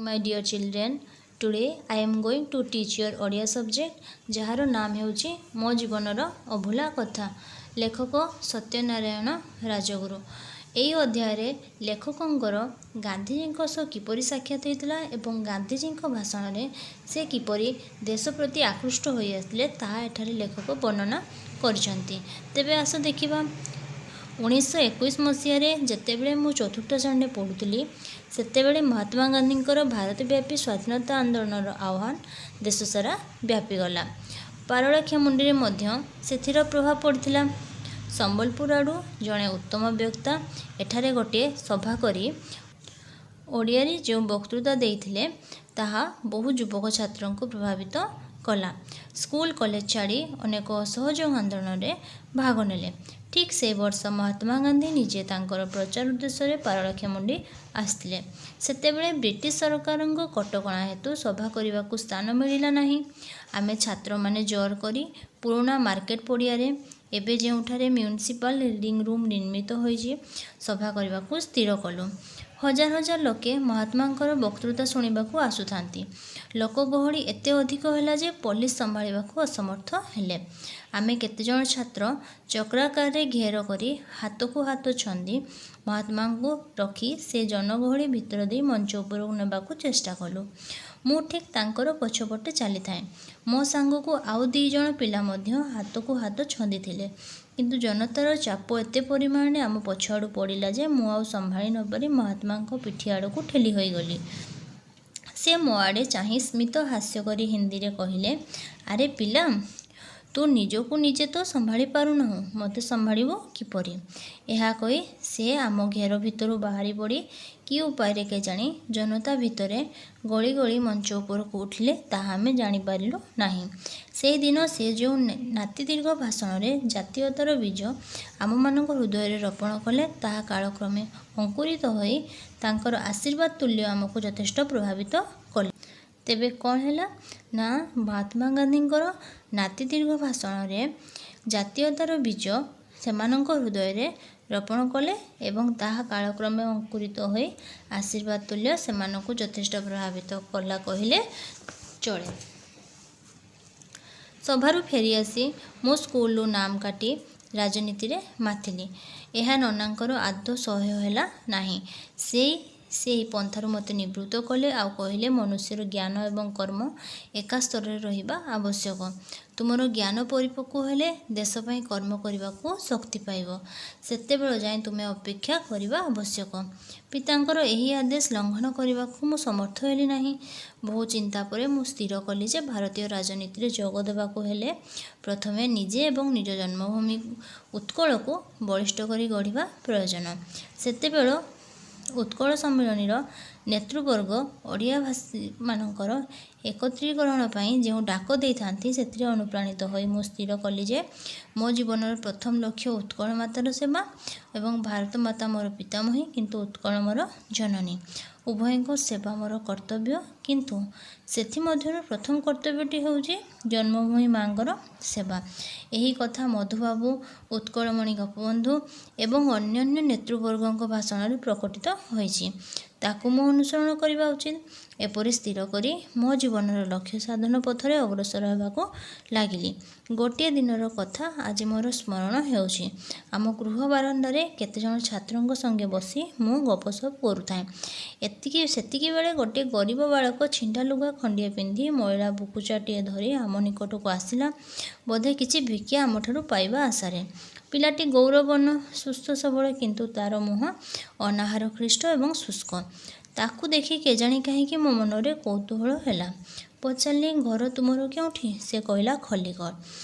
My dear children, today I am going to teach your Odia subject, ଯାହାର ନାମ ହେଉଛି ମୋ ଜୀବନର ଅଭୁଲା କଥା, ଲେଖକ ସତ୍ୟନାରାୟଣ ରାଜଗୁରୁ। ଏହି ଅଧ୍ୟାୟରେ ଲେଖକଙ୍କର ଗାନ୍ଧିଜୀଙ୍କ ସହ କିପରି ସାକ୍ଷାତ ହୋଇଥିଲା ଏବଂ ଗାନ୍ଧିଜୀଙ୍କ ଭାଷଣରେ ସେ କିପରି ଦେଶ ପ୍ରତି ଆକୃଷ୍ଟ ହୋଇ ଆସିଥିଲେ, ତାହା ଏଠାରେ ଲେଖକ ବର୍ଣ୍ଣନା କରିଛନ୍ତି। ତେବେ ଆସ ଦେଖିବା। 1921 ମସିହାରେ ଯେତେବେଳେ ମୁଁ ଚତୁର୍ଥ ଶ୍ରେଣୀରେ ପଢ଼ୁଥିଲି, ସେତେବେଳେ ମହାତ୍ମା ଗାନ୍ଧୀଙ୍କର ଭାରତବ୍ୟାପୀ ସ୍ୱାଧୀନତା ଆନ୍ଦୋଳନର ଆହ୍ୱାନ ଦେଶସାରା ବ୍ୟାପିଗଲା। ପାରଳାଖେମୁଣ୍ଡିରେ ମଧ୍ୟ ସେଥିର ପ୍ରଭାବ ପଡ଼ିଥିଲା। ସମ୍ବଲପୁର ଆଡ଼ୁ ଜଣେ ଉତ୍ତମ ବକ୍ତା ଏଠାରେ ଗୋଟିଏ ସଭା କରି ଓଡ଼ିଆରେ ଯେଉଁ ବକ୍ତୃତା ଦେଇଥିଲେ, ତାହା ବହୁ ଯୁବକ ଛାତ୍ରଙ୍କୁ ପ୍ରଭାବିତ କଲା। ସ୍କୁଲ କଲେଜ ଛାଡ଼ି ଅନେକ ଅସହଯୋଗ ଆନ୍ଦୋଳନରେ ଭାଗ ନେଲେ। ଠିକ୍ ସେ ବର୍ଷ ମହାତ୍ମା ଗାନ୍ଧୀ ନିଜେ ତାଙ୍କର ପ୍ରଚାର ଉଦ୍ଦେଶ୍ୟରେ ପାରଳାଖେମୁଣ୍ଡି ଆସିଥିଲେ। ସେତେବେଳେ ବ୍ରିଟିଶ ସରକାରଙ୍କ କଟକଣା ହେତୁ ସଭା କରିବାକୁ ସ୍ଥାନ ମିଳିଲା ନାହିଁ। ଆମେ ଛାତ୍ରମାନେ ଜୋର କରି ପୁରୁଣା ମାର୍କେଟ ପଡ଼ିଆରେ, ଏବେ ଯେଉଁଠାରେ ମ୍ୟୁନିସିପାଲ ରିଡ଼ିଂ ରୁମ୍ ନିର୍ମିତ ହୋଇଛି, ସଭା କରିବାକୁ ସ୍ଥିର କଲୁ। ହଜାର ହଜାର ଲୋକେ ମହାତ୍ମାଙ୍କର ବକ୍ତୃତା ଶୁଣିବାକୁ ଆସୁଥାନ୍ତି। ଲୋକ ଗହଳି ଏତେ ଅଧିକ ହେଲା ଯେ ପୋଲିସ ସମ୍ଭାଳିବାକୁ ଅସମର୍ଥ ହେଲେ। ଆମେ କେତେଜଣ ଛାତ୍ର ଚକ୍ରାକାରରେ ଘେର କରି ହାତକୁ ହାତ ଛନ୍ଦି ମହାତ୍ମାଙ୍କୁ ରଖି ସେ ଜନଗହଳି ଭିତର ଦେଇ ମଞ୍ଚ ଉପରକୁ ନେବାକୁ ଚେଷ୍ଟା କଲୁ। ମୁଁ ଠିକ୍ ତାଙ୍କର ପଛପଟେ ଚାଲିଥାଏ। ମୋ ସାଙ୍ଗକୁ ଆଉ ଦୁଇ ଜଣ ପିଲା ମଧ୍ୟ ହାତକୁ ହାତ ଛନ୍ଦିଥିଲେ। କିନ୍ତୁ ଜନତାର ଚାପ ଏତେ ପରିମାଣରେ ଆମ ପଛଆଡ଼ୁ ପଡ଼ିଲା ଯେ ମୁଁ ଆଉ ସମ୍ଭାଳି ନପାରି ମହାତ୍ମାଙ୍କ ପିଠି ଆଡ଼କୁ ଠେଲି ହୋଇଗଲି। ସେ ମୋ ଆଡ଼େ ଚାହିଁ ସ୍ମିତ ହାସ୍ୟ କରି ହିନ୍ଦୀରେ କହିଲେ, "ଆରେ ପିଲା, ତୁ ନିଜକୁ ନିଜେ ତ ସମ୍ଭାଳି ପାରୁନାହୁଁ, ମୋତେ ସମ୍ଭାଳିବୁ କିପରି?" ଏହା କହି ସେ ଆମ ଘେର ଭିତରୁ ବାହାରି ପଡ଼ି କି ଉପାୟରେ କେଜାଣି ଜନତା ଭିତରେ ଗଳି ଗଳି ମଞ୍ଚ ଉପରକୁ ଉଠିଲେ, ତାହା ଆମେ ଜାଣିପାରିଲୁ ନାହିଁ। ସେହିଦିନ ସେ ଯେଉଁ ନାତିଦୀର୍ଘ ଭାଷଣରେ ଜାତୀୟତାର ବୀଜ ଆମମାନଙ୍କ ହୃଦୟରେ ରୋପଣ କଲେ, ତାହା କାଳକ୍ରମେ ଅଙ୍କୁରିତ ହୋଇ ତାଙ୍କର ଆଶୀର୍ବାଦ ତୁଲ୍ୟ ଆମକୁ ଯଥେଷ୍ଟ ପ୍ରଭାବିତ କଲା। ତେବେ କ'ଣ ହେଲା ନା, ମହାତ୍ମା ଗାନ୍ଧୀଙ୍କର ନାତିଦୀର୍ଘ ଭାଷଣରେ ଜାତୀୟତାର ବୀଜ ସେମାନଙ୍କ ହୃଦୟରେ ରୋପଣ କଲେ ଏବଂ ତାହା କାଳକ୍ରମେ ଅଙ୍କୁରିତ ହୋଇ ଆଶୀର୍ବାଦ ତୁଲ୍ୟ ସେମାନଙ୍କୁ ଯଥେଷ୍ଟ ପ୍ରଭାବିତ କଲା କହିଲେ ଚଳେ। ସଭାରୁ ଫେରିଆସି ମୁଁ ସ୍କୁଲରୁ ନାମ କାଟି ରାଜନୀତିରେ ମାତିଲି। ଏହା ନନାଙ୍କର ଆଦୌ ସହ୍ୟ ହେଲା ନାହିଁ। ସେଇ ସେହି ପନ୍ଥାରୁ ମୋତେ ନିବୃତ୍ତ କଲେ ଆଉ କହିଲେ, "ମନୁଷ୍ୟର ଜ୍ଞାନ ଏବଂ କର୍ମ ଏକା ସ୍ତରରେ ରହିବା ଆବଶ୍ୟକ। ତୁମର ଜ୍ଞାନ ପରିପକ୍ୱ ହେଲେ ଦେଶ ପାଇଁ କର୍ମ କରିବାକୁ ଶକ୍ତି ପାଇବ। ସେତେବେଳ ଯାଏଁ ତୁମେ ଅପେକ୍ଷା କରିବା ଆବଶ୍ୟକ।" ପିତାଙ୍କର ଏହି ଆଦେଶ ଲଙ୍ଘନ କରିବାକୁ ମୁଁ ସମର୍ଥ ହେଲି ନାହିଁ। ବହୁ ଚିନ୍ତା ପରେ ମୁଁ ସ୍ଥିର କଲି ଯେ ଭାରତୀୟ ରାଜନୀତିରେ ଯୋଗ ଦେବାକୁ ହେଲେ ପ୍ରଥମେ ନିଜେ ଏବଂ ନିଜ ଜନ୍ମଭୂମି ଉତ୍କଳକୁ ବଳିଷ୍ଠ କରି ଗଢ଼ିବା ପ୍ରୟୋଜନ। ସେତେବେଳ ଉତ୍କଳ ସମ୍ମିଳନୀର ନେତୃବର୍ଗ ଓଡ଼ିଆ ଭାଷୀମାନଙ୍କର ଏକତ୍ରୀକରଣ ପାଇଁ ଯେଉଁ ଡାକ ଦେଇଥାନ୍ତି, ସେଥିରେ ଅନୁପ୍ରାଣିତ ହୋଇ ମୁଁ ସ୍ଥିର କଲି ଯେ ମୋ ଜୀବନର ପ୍ରଥମ ଲକ୍ଷ୍ୟ ଉତ୍କଳ ମାତାର ସେବା ଏବଂ ଭାରତ ମାତା ମୋର ପିତାମହୀ, କିନ୍ତୁ ଉତ୍କଳ ମୋର ଜନନୀ। ଉଭୟଙ୍କ ସେବା ମୋର କର୍ତ୍ତବ୍ୟ, କିନ୍ତୁ ସେଥିମଧ୍ୟରୁ ପ୍ରଥମ କର୍ତ୍ତବ୍ୟଟି ହେଉଛି ଜନ୍ମଭୂମି ମାଙ୍କର ସେବା। ଏହି କଥା ମଧୁବାବୁ, ଉତ୍କଳମଣି ଗୋପବନ୍ଧୁ ଏବଂ ଅନ୍ୟାନ୍ୟ ନେତୃବର୍ଗଙ୍କ ଭାଷଣରେ ପ୍ରକଟିତ ହୋଇଛି। ତାକୁ ମୁଁ ଅନୁସରଣ କରିବା ଉଚିତ। ଏପରି ସ୍ଥିର କରି ମୋ ଜୀବନର ଲକ୍ଷ୍ୟ ସାଧନ ପଥରେ ଅଗ୍ରସର ହେବାକୁ ଲାଗିଲି। ଗୋଟିଏ ଦିନର କଥା ଆଜି ମୋର ସ୍ମରଣ ହେଉଛି। ଆମ ଗୃହ ବାରଣ୍ଡାରେ କେତେଜଣ ଛାତ୍ରଙ୍କ ସଙ୍ଗେ ବସି ମୁଁ ଗପସପ କରୁଥାଏ। ଏତିକି ସେତିକିବେଳେ ଗୋଟିଏ ଗରିବ ବାଳକ ଛିଣ୍ଡା ଲୁଗା ଖଣ୍ଡିଏ ପିନ୍ଧି ମଇଳା ବୁକୁଚାଟିଏ ଧରି ଆମ ନିକଟକୁ ଆସିଲା, ବୋଧେ କିଛି ଭିକ୍ଷା ଆମଠାରୁ ପାଇବା ଆଶାରେ। ପିଲାଟି ଗୌରବର୍ଣ୍ଣ, ସୁସ୍ଥ ସବଳ, କିନ୍ତୁ ତା'ର ମୁହଁ ଅନାହାର କ୍ଳିଷ୍ଟ ଏବଂ ଶୁଷ୍କ। ତାକୁ ଦେଖି କେଜାଣି କାହିଁକି ମୋ ମନରେ କୌତୂହଳ ହେଲା। ପଚାରିଲି, "ଘର ତୁମର କେଉଁଠି?" ସେ କହିଲା, "ଖଲିକୋଟ।"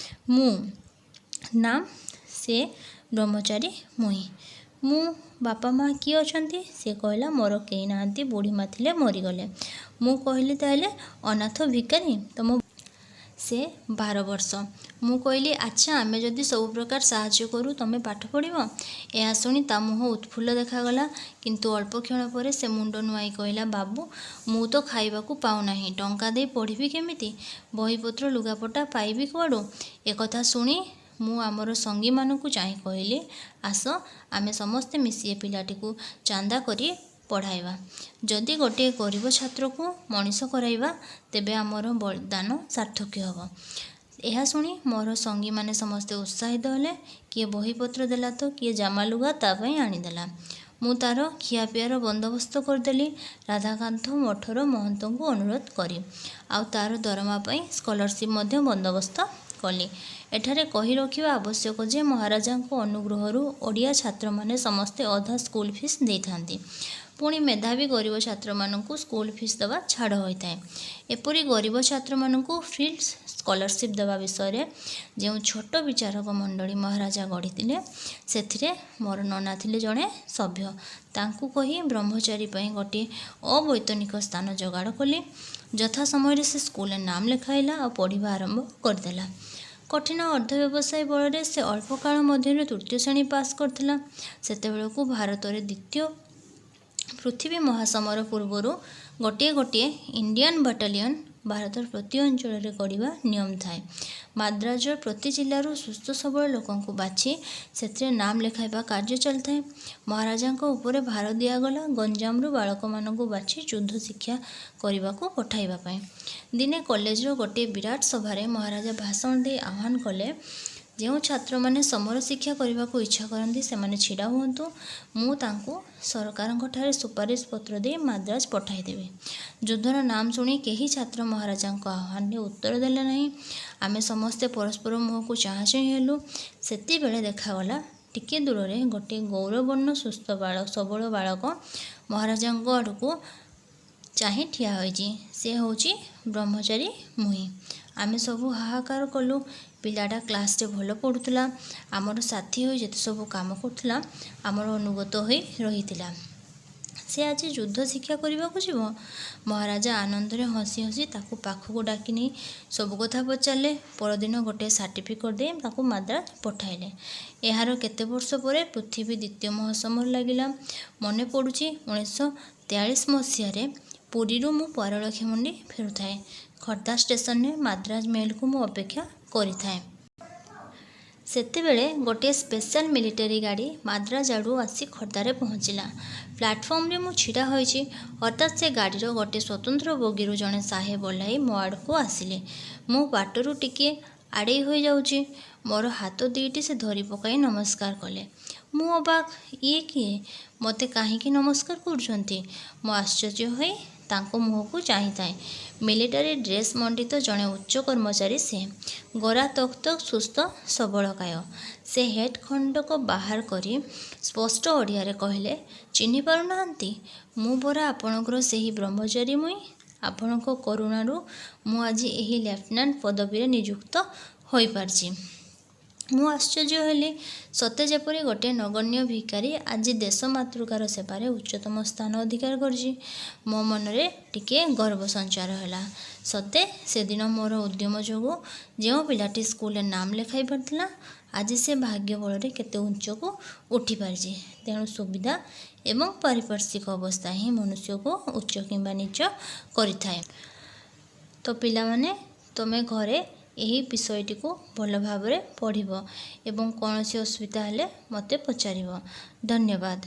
ମୁଁ ନାମ? ସେ ବ୍ରହ୍ମଚାରୀ ମୁହିଁ। ମୁଁ ବାପା ମା କିଏ ଅଛନ୍ତି? ସେ କହିଲା, "ମୋର କେହି ନାହାନ୍ତି, ବୁଢ଼ୀ ମା ଥିଲେ, ମରିଗଲେ।" ମୁଁ କହିଲି, "ତାହେଲେ ଅନାଥ ଭିକାରୀ? ତମ ସେ 12 ବର୍ଷ। ମୁଁ କହିଲି, "ଆଚ୍ଛା, ଆମେ ଯଦି ସବୁ ପ୍ରକାର ସାହାଯ୍ୟ କରୁ, ତମେ ପାଠ ପଢ଼ିବ?" ଏହା ଶୁଣି ତା ମୁହଁ ଉତ୍ଫୁଲ୍ଲ ଦେଖାଗଲା। କିନ୍ତୁ ଅଳ୍ପ କ୍ଷଣ ପରେ ସେ ମୁଣ୍ଡ ନୁଆଁଇ କହିଲା, "ବାବୁ, ମୁଁ ତ ଖାଇବାକୁ ପାଉନାହିଁ, ଟଙ୍କା ଦେଇ ପଢ଼ିବି କେମିତି? ବହିପତ୍ର ଲୁଗାପଟା ପାଇବି କୁଆଡ଼ୁ?" ଏକଥା ଶୁଣି ମୁଁ ଆମର ସଙ୍ଗୀମାନଙ୍କୁ ଚାହିଁ କହିଲି, "ଆସ, ଆମେ ସମସ୍ତେ ମିଶି ଏ ପିଲାଟିକୁ ଚାନ୍ଦା କରି ପଢ଼ାଇବା। ଯଦି ଗୋଟିଏ ଗରିବ ଛାତ୍ରକୁ ମଣିଷ କରାଇବା, ତେବେ ଆମର ବଳିଦାନ ସାର୍ଥକ୍ୟ ହେବ। ଏହା ଶୁଣି ମୋର ସଙ୍ଗୀମାନେ ସମସ୍ତେ ଉତ୍ସାହିତ ହେଲେ। କିଏ ବହିପତ୍ର ଦେଲା ତ କିଏ ଜାମା ଲୁଗା ତା ପାଇଁ ଆଣିଦେଲା। ମୁଁ ତା'ର ଖିଆପିଆର ବନ୍ଦୋବସ୍ତ କରିଦେଲି ରାଧାକାନ୍ତ ମଠର ମହନ୍ତଙ୍କୁ ଅନୁରୋଧ କରି। ଆଉ ତା'ର ଦରମା ପାଇଁ ସ୍କଲାରସିପ୍ ମଧ୍ୟ ବନ୍ଦୋବସ୍ତ କଲି। ଏଠାରେ କହି ରଖିବା ଆବଶ୍ୟକ ଯେ ମହାରାଜାଙ୍କ ଅନୁଗ୍ରହରୁ ଓଡ଼ିଆ ଛାତ୍ରମାନେ ସମସ୍ତେ ଅଧା ସ୍କୁଲ ଫିସ୍ ଦେଇଥାନ୍ତି। ପୁଣି ମେଧାବୀ ଗରିବ ଛାତ୍ରମାନଙ୍କୁ ସ୍କୁଲ ଫିସ୍ ଦେବା ଛାଡ଼ ହୋଇଥାଏ। ଏପରି ଗରିବ ଛାତ୍ରମାନଙ୍କୁ ଫ୍ରି ସ୍କଲାରସିପ୍ ଦେବା ବିଷୟରେ ଯେଉଁ ଛୋଟ ବିଚାରକ ମଣ୍ଡଳୀ ମହାରାଜା ଗଢ଼ିଥିଲେ, ସେଥିରେ ମୋର ନନା ଥିଲେ ଜଣେ ସଭ୍ୟ। ତାଙ୍କୁ କହି ବ୍ରହ୍ମଚାରୀ ପାଇଁ ଗୋଟିଏ ଅବୈତନିକ ସ୍ଥାନ ଯୋଗାଡ଼ କଲି। ଯଥା ସମୟରେ ସେ ସ୍କୁଲରେ ନାମ ଲେଖାଇଲା ଆଉ ପଢ଼ିବା ଆରମ୍ଭ କରିଦେଲା। କଠିନ ଅଧ୍ୟବସାୟ ବଳରେ ସେ ଅଳ୍ପ କାଳ ମଧ୍ୟରେ ତୃତୀୟ ଶ୍ରେଣୀ ପାସ୍ କରିଥିଲା। ସେତେବେଳକୁ ଭାରତରେ ଦ୍ୱିତୀୟ ପୃଥିବୀ ମହାସମର ପୂର୍ବରୁ ଗୋଟିଏ ଗୋଟିଏ ଇଣ୍ଡିଆନ୍ ବାଟାଲିୟନ୍ ଭାରତର ପ୍ରତି ଅଞ୍ଚଳରେ ଗଢ଼ିବା ନିୟମ ଥାଏ। ମାଦ୍ରାଜର ପ୍ରତି ଜିଲ୍ଲାରୁ ସୁସ୍ଥ ସବଳ ଲୋକଙ୍କୁ ବାଛି ସେଥିରେ ନାମ ଲେଖାଇବା କାର୍ଯ୍ୟ ଚାଲିଥାଏ। ମହାରାଜାଙ୍କ ଉପରେ ଭାର ଦିଆଗଲା ଗଞ୍ଜାମରୁ ବାଳକମାନଙ୍କୁ ବାଛି ଯୁଦ୍ଧ ଶିକ୍ଷା କରିବାକୁ ପଠାଇବା ପାଇଁ। ଦିନେ କଲେଜର ଗୋଟିଏ ବିରାଟ ସଭାରେ ମହାରାଜା ଭାଷଣ ଦେଇ ଆହ୍ୱାନ କଲେ, ଯେଉଁ ଛାତ୍ରମାନେ ସମର ଶିକ୍ଷା କରିବାକୁ ଇଚ୍ଛା କରନ୍ତି, ସେମାନେ ଛିଡ଼ା ହୁଅନ୍ତୁ। ମୁଁ ତାଙ୍କୁ ସରକାରଙ୍କଠାରେ ସୁପାରିଶ ପତ୍ର ଦେଇ ମାଦ୍ରାଜ ପଠାଇଦେବି। ଯୁଦ୍ଧର ନାମ ଶୁଣି କେହି ଛାତ୍ର ମହାରାଜାଙ୍କ ଆହ୍ୱାନରେ ଉତ୍ତର ଦେଲେ ନାହିଁ। ଆମେ ସମସ୍ତେ ପରସ୍ପର ମୁହଁକୁ ଚାହାଁଚାହିଁ ହେଲୁ। ସେତିକିବେଳେ ଦେଖାଗଲା, ଟିକିଏ ଦୂରରେ ଗୋଟିଏ ଗୌରବର୍ଣ୍ଣ ସୁସ୍ଥ ବାଳ ସବଳ ବାଳକ ମହାରାଜାଙ୍କ ଆଡ଼କୁ ଚାହିଁ ଠିଆ ହୋଇଛି। ସେ ହେଉଛି ବ୍ରହ୍ମଚାରୀ ମୁହିଁ। ଆମେ ସବୁ ହାହାକାର କଲୁ। ପିଲାଟା କ୍ଲାସ୍ରେ ଭଲ ପଢ଼ୁଥିଲା, ଆମର ସାଥୀ ହୋଇ ଯେତେ ସବୁ କାମ କରୁଥିଲା, ଆମର ଅନୁଗତ ହୋଇ ରହିଥିଲା। ସେ ଆଜି ଯୁଦ୍ଧ ଶିକ୍ଷା କରିବାକୁ ଯିବ! ମହାରାଜା ଆନନ୍ଦରେ ହସି ହସି ତାକୁ ପାଖକୁ ଡାକି ନେଇ ସବୁ କଥା ପଚାରିଲେ। ପରଦିନ ଗୋଟିଏ ସାର୍ଟିଫିକେଟ୍ ଦେଇ ତାକୁ ମାଦ୍ରାଜ ପଠାଇଲେ। ଏହାର କେତେ ବର୍ଷ ପରେ ପୃଥିବୀ ଦ୍ୱିତୀୟ ମହାସମର ଲାଗିଲା। ମନେ ପଡ଼ୁଛି, 1943 ମସିହାରେ ପୁରୀରୁ ମୁଁ ପାରଳାଖେମୁଣ୍ଡି ଫେରୁଥାଏ। ଖୋର୍ଦ୍ଧା ଷ୍ଟେସନରେ ମାଦ୍ରାଜ ମେଲ୍କୁ ମୁଁ ଅପେକ୍ଷା କରିଥାଏ। ସେତେବେଳେ ଗୋଟିଏ ସ୍ପେଶାଲ ମିଲିଟାରୀ ଗାଡ଼ି ମାଦ୍ରାଜ ଆଡ଼ୁ ଆସି ଖୋର୍ଦ୍ଧାରେ ପହଞ୍ଚିଲା। ପ୍ଲାଟଫର୍ମରେ ମୁଁ ଛିଡ଼ା ହୋଇଛି, ହଠାତ୍ ସେ ଗାଡ଼ିର ଗୋଟିଏ ସ୍ୱତନ୍ତ୍ର ବଗିରୁ ଜଣେ ସାହେବ ଓହ୍ଲାଇ ମୋ ଆଡ଼କୁ ଆସିଲେ। ମୁଁ ବାଟରୁ ଟିକିଏ ଆଡ଼େଇ ହୋଇଯାଉଛି, ମୋର ହାତ ଦୁଇଟି ସେ ଧରି ପକାଇ ନମସ୍କାର କଲେ। ମୁଁ ଅବାକ୍। ଇଏ କିଏ? ମୋତେ କାହିଁକି ନମସ୍କାର କରୁଛନ୍ତି? ମୁଁ ଆଶ୍ଚର୍ଯ୍ୟ ହୋଇ ତାଙ୍କ ମୁହଁକୁ ଚାହିଁଥାଏ। ମିଲିଟାରୀ ଡ୍ରେସ୍ ମଣ୍ଡିତ ଜଣେ ଉଚ୍ଚ କର୍ମଚାରୀ ସେ। ଗୋରା ତକ୍ ତକ୍, ସୁସ୍ଥ ସବଳକାୟ। ସେ ହ୍ୟାଟ୍ ଖଣ୍ଡକ ବାହାର କରି ସ୍ପଷ୍ଟ ଓଡ଼ିଆରେ କହିଲେ, "ଚିହ୍ନି ପାରୁନାହାନ୍ତି? ମୁଁ ପରା ଆପଣଙ୍କର ସେହି ବ୍ରହ୍ମଚାରୀ ମୁହିଁ। ଆପଣଙ୍କ କରୁଣାରୁ ମୁଁ ଆଜି ଏହି ଲେଫ୍ଟନାଣ୍ଟ ପଦବୀରେ ନିଯୁକ୍ତ ହୋଇପାରିଛି।" ମୁଁ ଆଶ୍ଚର୍ଯ୍ୟ ହେଲି। ସତେ ଯେପରି ଗୋଟିଏ ନଗଣ୍ୟ ଭିକାରୀ ଆଜି ଦେଶ ମାତୃକାର ସେବାରେ ଉଚ୍ଚତମ ସ୍ଥାନ ଅଧିକାର କରିଛି। ମୋ ମନରେ ଟିକିଏ ଗର୍ବ ସଞ୍ଚାର ହେଲା। ସତେ, ସେଦିନ ମୋର ଉଦ୍ୟମ ଯୋଗୁଁ ଯେଉଁ ପିଲାଟି ସ୍କୁଲରେ ନାମ ଲେଖାଇ ପାରିଥିଲା, ଆଜି ସେ ଭାଗ୍ୟ ବଳରେ କେତେ ଉଚ୍ଚକୁ ଉଠିପାରିଛି। ତେଣୁ ସୁବିଧା ଏବଂ ପାରିପାର୍ଶ୍ୱିକ ଅବସ୍ଥା ହିଁ ମନୁଷ୍ୟକୁ ଉଚ୍ଚ କିମ୍ବା ନୀଚ କରିଥାଏ। ତ ପିଲାମାନେ, ତୁମେ ଘରେ ଏହି ବିଷୟଟିକୁ ଭଲ ଭାବରେ ପଢ଼ିବ ଏବଂ କୌଣସି ଅସୁବିଧା ହେଲେ ମୋତେ ପଚାରିବ। ଧନ୍ୟବାଦ।